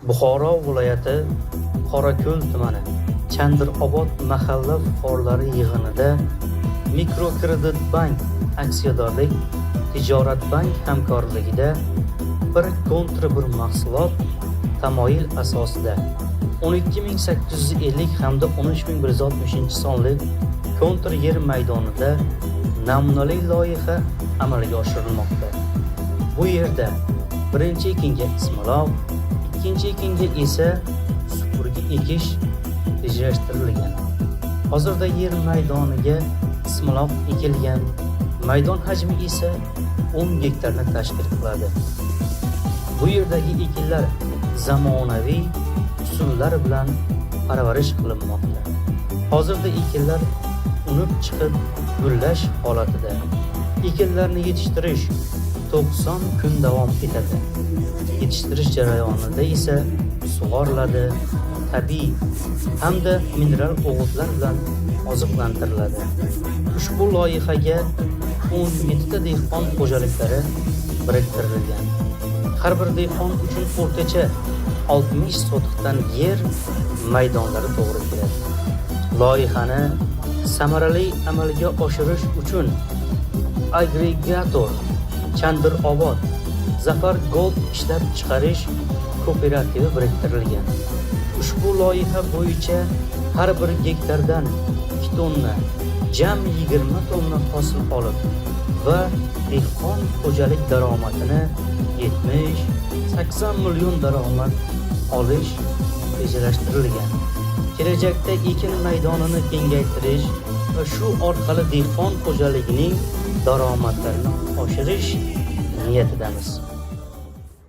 Buxoro viloyati Qorako'l tumani Chandirobod mahalla fuqarolari yig'inida Mikrokreditbank aksiyadorlik tijorat bank hamkorligida bir kontra bir mahsulot tamoyil asosida 12 850 hamda 13 160 sonli kontur yer maydonida namunali loyiha amalga oshirilmoqda. Bu yerda birinchi ekinga ismaloq, ikkinchi ekinga esa supurgi ekish rejalashtirilgan. Hozirda yer maydoniga ismaloq ekilgan, maydon hajmi esa 10 gektarni tashkil qiladi. Bu yerdagi ekinlar zamonaviy usullar bilan parvarish qilinmoqda. Hozirda ekinlar unib chiqib, gullash holatida. Ekinlarni yetishtirish 90 kun davom etadi. Yetishtirish jarayonida esa sug'oriladi, tabiiy hamda mineral o'g'itlar bilan oziqlantiriladi. Ushbu loyihaga 17 ta dehqon xo'jaliklari biriktirilgan. Har bir dehqon uchun o'rtacha 60 sotixdan yer maydonlari to'g'ri keladi. Loyihani samarali amalga oshirish uchun agregator Chandirobod Zafar Gold ishlab chiqarish kooperativi biriktirilgan. Ushbu loyiha bo'yicha har bir gektardan 2 tonna, jami 20 tonna hosil olib va dehqon xo'jalik daromadini 70-80 million daromad olish rejalashtirilgan. Kelajakda ekin maydonini kengaytirish va shu orqali dehqon xo'jaligining daromadlarini oshirish niyatidamiz.